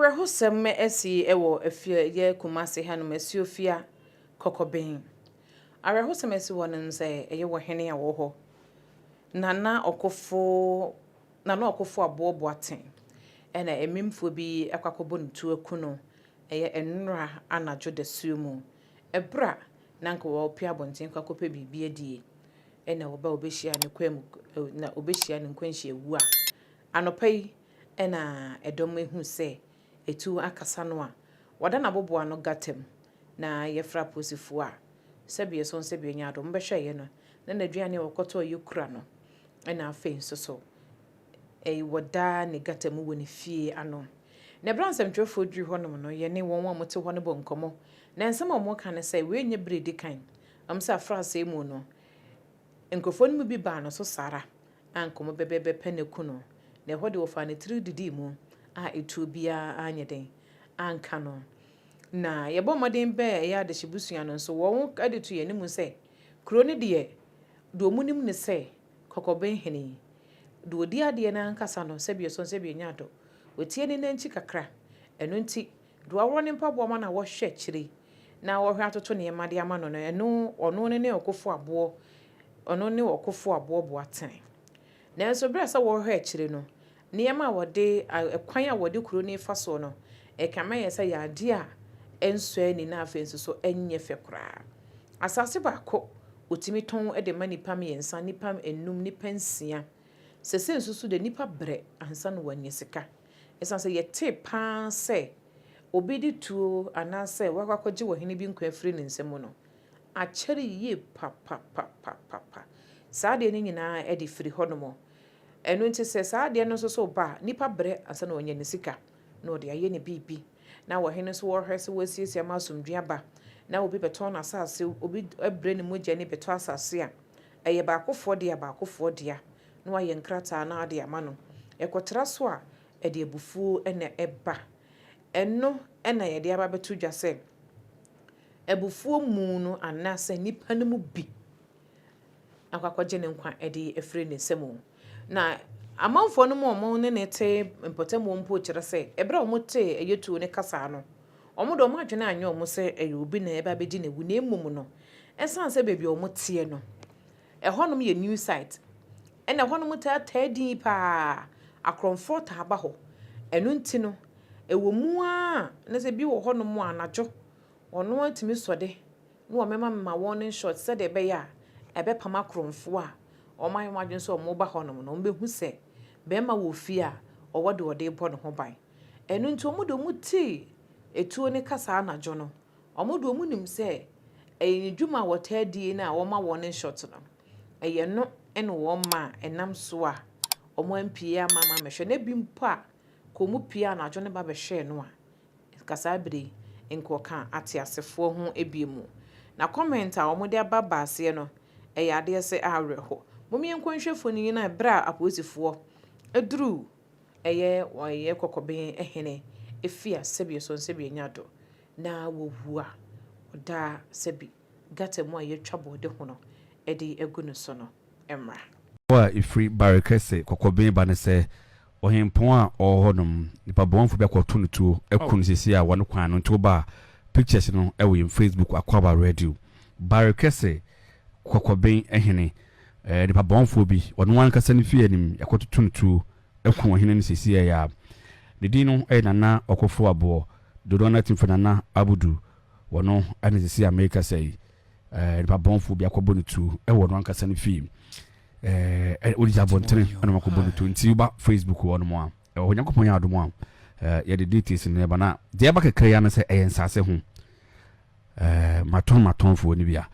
Awerɛhosɛm asi wɔ afie ɛyɛ Kumasi hanom, Asuofia Kɔkɔben. Awerɛhosɛm asi hɔ no sɛ ɛyɛ ɔhene a ɔwɔ hɔ, Nana Ɔkofo Nana Ɔkofo Aboɔ Boateng ɛna amimfoɔ bi akɔ akɔbɔ ne tuo aku no ɛyɛ nnora anadwo dasuo mu. Ɛberɛ a na anka ɔrepue abɔnten kɔ akɔpɛ biribi adie ɛna ɔba a ɔbɛhyia ne kwan mu na ɔbɛhyia ne nkwanhyia wu a anɔpa yi ɛna ɛdɔm ehu sɛ etuo akasa no a wɔda n'aboboano gata mu na yɛfrɛ apolisifoɔ a sɛbi ɛso sɛbi anya adom bɛhwɛeɛ no na n'aduane a wɔkɔtɔɔ yɛ kura no ɛna afei nso so ɛyɛ wɔda ne gata mu wɔ ne fie ano. Na ɛberɛ a nsɛmtwerɛfoɔ duru hɔnom no, yɛne wɔn a wɔte hɔ no bɔ nkɔmmɔ. Na nsɛm a wɔka ne sɛ wei nyɛ bere di kan. Wɔn sɛ afraasɛe mu no, nkurɔfoɔ no mu bi baa no so saa ara a nkɔmmɔ bɛbɛbɛpɛ no ku no. Na ɛhɔ de wɔfaa ne tiri didii mu a etuo biara anyɛ den anka no. Na yɛbɔ mmɔden bɛɛ ɛyɛ adehyebusua no nso, wɔn de to yɛn anim sɛ kuro no deɛ, deɛ wɔn nim ne sɛ Kɔkɔben hene yi, deɛ ɔdi adeɛ no ankasa no, sɛbi ɛsɔ sɛbi ɛnyɛ adɔ. Wɔtie ne nankyi kakra. Ɛno nti, deɛ waworɔ ne mpaboa ma na wɔhwɛ akyire na wɔhwɛ atoto nneɛma de ama no no, ɛno ɔno ne ne ɔkofo aboɔ, ɔno ne ɔkofo aboɔ Boateng. Nanso berɛ a sɛ wɔhwɛ akyire no, nneɛma a wɔde, ɛkwan a wɔde kuro no fa soɔ no, ɛkame yɛ sɛ yɛ adeɛ a ɛnsɔ ani na afei nso so ɛnyɛ fɛ koraa. Asase baako, wɔtumi tɔn de ma nnipa mmiɛnsa, nnipa nnum, nnipa nsia. Sese nso so de nnipa brɛ ansa na wɔanya sika. Ɛsiane sɛ yɛtee paa sɛ obi de tuo anaasɛ wakɔ akɔgye ɔhene bi nkwa afiri ne nsam no, akyɛre yie papapapapa. Saa adeɛ no nyinaa de firi hɔnom. Ɛno nti sɛ saa adeɛ no nso so ba a, nnipa brɛ ansa na wɔanya ne sika na wɔde ayɛ ne biribi. Na ɔhene nso wɔhwɛ sɛ wɔasiesie ama asomdwe aba na obi bɛtɔn n'asase, obi brɛ ne mogya ni bɛtɔ asase a, ɛyɛ baakofoɔ dea baakofoɔ dea na wayɛ nkrataa na ade ama no. Ɛkɔtra so a, ɛde abufuo na ɛba. Ɛno na yɛde aba abɛto dwa sɛ abufuo mu no anaasɛ nnipa no mu bi akɔ akɔgye ne nkwa de afiri ne nsam. Na amanfoɔ no mu a wɔne ne te mpɔtam hɔ mpo kyerɛ sɛ ɛberɛ a wɔtee ɛyɛ tuo ne kasa no, wɔn de wɔn adwene anyɛ wɔn sɛ ɛyɛ obi na ɛba abɛgye n'awu na mmom no, ɛsiane sɛ baabi a wɔteɛ no, ɛhɔnom yɛ new site ɛna ɛhɔnom taataa din paa, akorɔmfoɔ taa ba hɔ. Ɛno nti no, ɛwɔ mu ara na sɛ bi wɔ hɔnom a anadwo ɔno atumi sɔde na wɔmema mema warning shot sɛdeɛ ɛbɛyɛ a ɛbɛpam akorɔmfoɔ a wɔn ayɛ wɔn adwene sɛ wɔreba hɔnom no, wɔbɛhu sɛ bɛrima wɔ fie a ɔwɔ deɛ ɔde bɔ ne ho ban. Ɛno nti wɔn de wɔn tee etuo ne kasa anadwo no, wɔn de wɔn nim sɛ ɛyɛ ne dwuma a wɔtaa die no a wɔma warning shot no, ɛyɛ no ɛna wɔn ma a ɛnam so a wɔn ampie ama ama mmɛhwɛ. Na ebi mpo a kɔ wɔn pie anadwo ne ba bɛhwɛɛ no a, kasa abere yi nka ɔka ateasefoɔ ho ebie mu. Na comment a wɔde aba baaseɛ no, ɛyɛ adeɛ sɛ awerɛho. Mom yɛnkɔ nhwɛ mfonin no a ɛberɛ a apolisifoɔ aduru ɛyɛ wɔyɛ Kɔkɔben hene efi a sɛbi ɛsɔ sɛbi anya do na wɔwu a ɔda sɛbi gutter mu a yɛatwa bɔɔde ho no ɛde agu no so no mmra. A ɛfiri Barekɛse Kɔkɔben ba ne sɛ ɔhempɔn a ɔwɔ hɔnom, nipa bɔnfo bi akɔto no tuo ɛku no sisi a wɔne kwan no nti woba a pictures no ɛwɔ yɛn Facebook Akwaaba Radio. Barekɛse Kɔkɔben hene, nipa bɔnfoɔ bi ɔno ankasa ne fie anim yɛakɔtoto no tuo ɛku ɔhene no sisi ɛyɛ a ne din no ɛyɛ Nana Ɔkofo Aboɔ, dodoɔ no atim fɛ Nana Abudu. Wɔno ɛne sisi Amerika sɛ yi nipa bɔnfoɔ bi akɔbɔ no tuo ɛwɔ ɔno ankasa ne fie, ɔdi abɔntene ɛna ɔmakɔbɔ no tuo. Nti woba Facebook hɔ nom a ɛwɔ hɔ. Nyankopɔn yɛ adom a yɛde details no ɛba na deɛ ɛba kakra yi ano sɛ ɛyɛ nsase ho matɔn matɔnfoɔ no bi a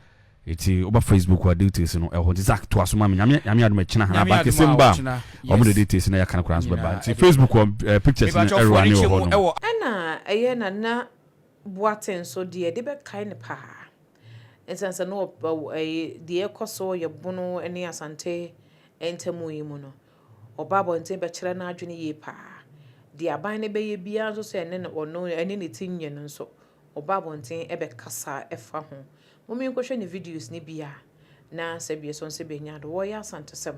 nti woba Facebook a details no ɛwɔ hɔ. Nti Zak toa so ma me. Nyame Nyame adom ɛkyena ha na abankɛsɛm ba a ɔmo de details no yɛaka no koraa nso bɛba. Nti Facebook hɔ pictures no ɛwura ne wɔ hɔ nom. Ɛna ɛyɛ Nana Boateng nso deɛ yɛde bɛkae no paa. Ɛsiane sɛ na ɛyɛ deɛ ɛkɔ so yɛ Bono ne Asante ntam yi mu no, ɔba abɔnten bɛkyerɛ n'adwene yie paa. Deɛ aban no bɛyɛ biara nso sɛ ɛne ɔno ɛne ne ti nyɛ no nso, ɔba abɔnten bɛkasa ɛfa ho. Momma yɛnkɔhwɛ ne videos no bi a na sɛ bi ɛsɔ sɛ bɛnya do wɔyɛ Asantesɛm.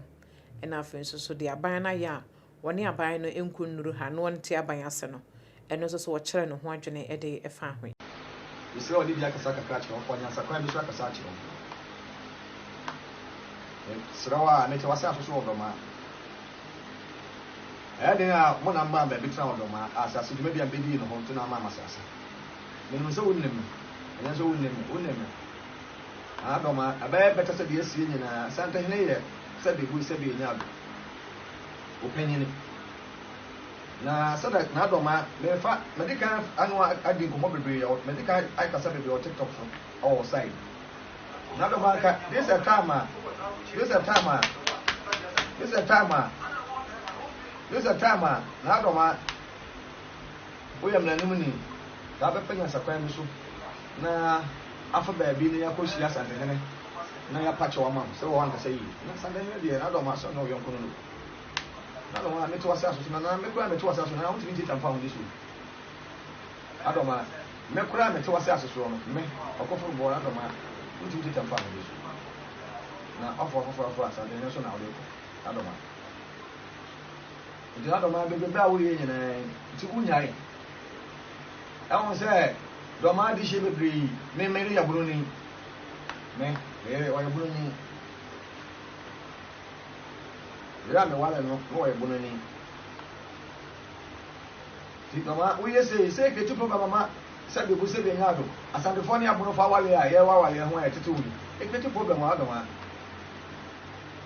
Ɛna afei nso so deɛ aban no ayɛ a wɔne aban no nkɔ nnuru ha na wɔnte aban ase no, Ɛno nso so wɔkyerɛ ne ho adwene de fa ho. Mesrɛ wo ne bi akasa kakra akyerɛ wo, fa nyansakwan bi so akasa akyerɛ wo. Mesrɛ wo a, mete w'asase so wɔ Dɔmaa. Ɛyɛ den a mo na mmaa baabi tena wɔ Dɔmaa, asase dwumadi a mebedii no hɔ nti na ama m'asase. Menim sɛ wonnim me, ɛnyɛ sɛ wonnim me, wonnim me. Aa Dɔmaa, ɛbɛyɛ bɛtɛ sɛ deɛ asie nyinaa, Asantehene yɛ sɛbe bui sɛbe enya ado. Wo panyini. Na sɛdeɛ n'adɔma, mefa, madi kan ano adi nkɔmmɔ bebree, madi kan akasa bebree wɔ TikTok so, ɛwɔ wo side. N'adɔma nka, this a time a, this a time a, this a time a, this a time a, n'adɔma, woyɛ mmaranim ni, saa bɛpɛ nyansakwan bi so, na afa baabi na yɛakɔhyia Asantehene, na yɛapa kyɛw ama wo, sɛ wɔ ankasa yie. Na Asantehene deɛ, n'adɔma sɛ ɔne ɔyɔnko no no. Na no a mete w'asase so, na na me koraa mete w'asase so, na wontumi ntiatia mfa ahode so. Adɔma, me koraa mete w'asase soɔ no, me, ɔkofo bɔ adɔma, wontumi ntiatia mfa ahode so. Na ɔfo afoforo aforo asantehene so na wode kɔ, adɔma. Nti adɔma bebrebe a woyɛ nyinaa nti wonyae. Ɛho sɛ dɔma adehyeɛ bebree, me mere yɛ bononi. Me, mere ɔyɛ bononi. Bere a mewaree no, na ɔyɛ bonani. Nti mama woyɛ sei, sei kɛtu fo ba mama sɛ bebu sɛ benya ado. Asantefoɔ ne abonofo awareɛ a yɛwɔ awareɛ ho a yɛtete wo yi, ɛkɛtu problem wɔ adɔn a.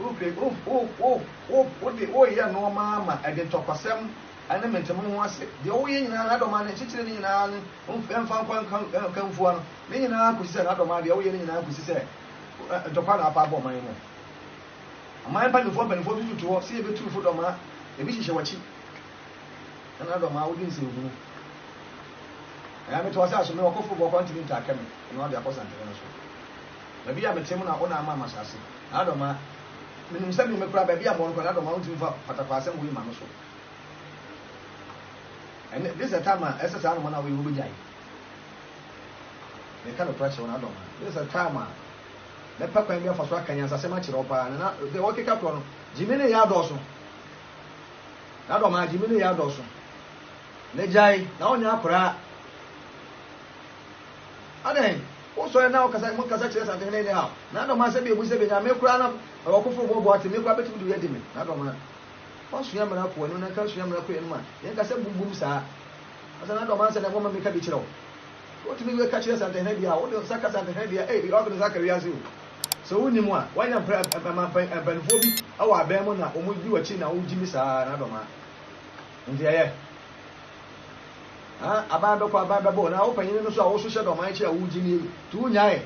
Wokre, wo, wo, wo, wo, wode, woyɛ nnoɔma ama ɛde ntɔkwasɛm ɛne mente mo ho ase. Deɛ woyɛ nyinaa n'adɔma ne nkyekyere ne nyinaa ne mfa nkɔ nka mfua no, ne nyinaa kɔsi sɛ n'adɔma deɛ woyɛ ne nyinaa kɔsi sɛ ntɔkwa na apa abɔ ɔman mu. Aman mpanimfoɔ mpanimfoɔ bi tutu hɔ sɛ yɛbɛtu fo dɔmaa, ebi hyehyɛ w'akyi. Ɛna dɔmaa wodi nsɛnhunu. Ɛna mete w'asase so, me ɔkofo bɔkɔ ntumi ntaakɛ me, ɛna ɔde akɔ santene no so. Baabi a mete mu na wo na ama m'asase. Na dɔmaa, menim sɛ me mekura baabi a mewɔ no kora, na dɔmaa wontumi mfa patakwa asɛm wei ma me so. Ɛnɛ, this is a time a ɛsɛ saa noma no a woyɛ wobɛgyae. Meka nokorɛ kyerɛ wo na dɔmaa, this is a time a Mɛpɛ kwan bi afa so aka nyansasɛm akyerɛ wo paa. Na na deɛ wɔkeka korɔ no, gyimi ne yɛ adɔɔso. Na dɔm a gyimi ne yɛ adɔɔso. Na gyae, na wonyɛ akoraa. Adɛn? Wosɔre na wokasa, mokasa kyerɛ Santehene anyhow. Na dɔm a sɛ bi ebu sɛ bi nya me koraa na ɔkoforo bɔ boate, me koraa bɛtumi de wei adi me. Na dɔm a wasua mmara kɔ anim na nka sua mmara kɔ anim a, yɛnka sɛ bumbum saa. Asa na dɔm ansa na ɛbɔ ma meka bi kyerɛ wo. Wotumi ka kyerɛ Santehene deɛ a, wode nsa ka Santehene deɛ, ei, ɔde nsa ka wiase o. Sɛ wonnim a, woanya mpanimfoɔ bi wɔ abɛn mu na wɔdi w'akyi na wogye mi saa na dɔma. Nti ɛyɛ. Ha, aban bɛkɔ, aban bɛbɔ, na wo panyin no so a woso hyɛ dɔma akyi a wogye mi yi, nti wonyae.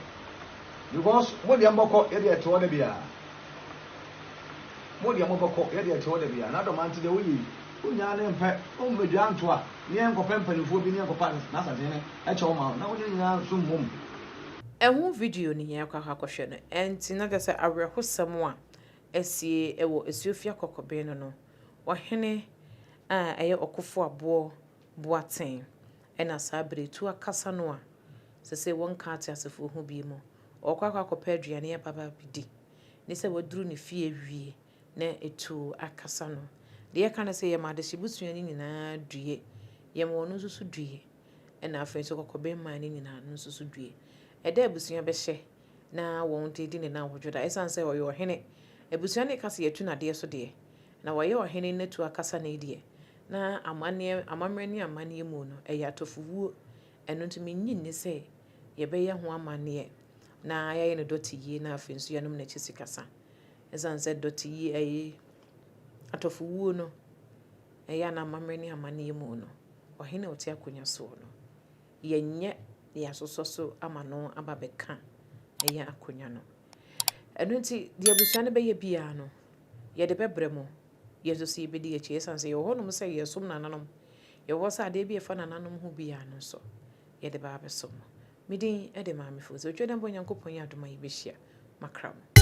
Because mo deɛ mbɔkɔ, yɛ deɛ ɛte hɔ da biara. Mo deɛ mobɛkɔ, yɛ deɛ ɛte hɔ da biara. Na dɔma nti deɛ woyɛ yi, wonyaa ne mpɛ, wommɛdwa ntoa. Ne yɛnkɔpɛ mpanimfoɔ bi ne yɛnkɔpa n'asantehene kyɛw ma wo na wo ne nyinaa nso mmom. Ɛho video no yɛakɔ akɔhwɛ no ɛnti na kyerɛ sɛ awerɛhosɛm a asie wɔ Asuofia Kɔkɔben no no, ɔhene a ɛyɛ Ɔkofo Aboɔ Boateng na saa bere yi tu akasa no a sesei wɔnka ateasefoɔ ho bio mu, ɔrekɔ akɔ akɔpɛ aduane aba abɛdi ne sɛ waduru ne fie awie. na etu akasa no. Deɛ yɛka ne sɛ yɛma adehyebusua no nyinaa due, yɛma ɔno nso so due, ɛna afei nso kɔkɔbɛn man no nyinaa no nso so due. Ɛda abusua bɛhyɛ na wɔn de di ne nnawɔtwe da, ɛsiane sɛ ɔyɛ ɔhene. Abusua no reka sɛ yɛatu n'adeɛ so deɛ, na wɔyɛ ɔhene no atu akasa no yi deɛ, na amanneɛ, amammerɛ ne amanneɛ mu no, ɛyɛ atɔfowuo. Ɛno nti mennye nni sɛ yɛbɛyɛ ho amanneɛ na yɛayɛ no dɔte yie na afei nso yɛanom n'akyi sikasa. Esiane sɛ dɔte yi ɛye atɔfowuo no, ɛyɛ a na amammerɛ ne amanneɛ mu no, ɔhene a ɔte akonnwa soɔ no, yɛnyɛ na yɛasosɔ so ama no aba abɛka ɛyɛ akonnwa no. Ɛno nti, deɛ abusua no bɛyɛ biara no, yɛde bɛbrɛ mo. Yɛn nso so yɛbɛdi akyi ɛsiane sɛ yɛwɔ hɔnom sɛ yɛresom nananom. Yɛwɔ hɔ sɛ adeɛ bi a ɛfa nananom ho biara no nso, yɛde ba abɛsom mo. Me din de Maame Fo. Sɛ Otwa Dɛm bɔ Nyankopɔn yɛ adom a yɛbɛhyia. Makra mo.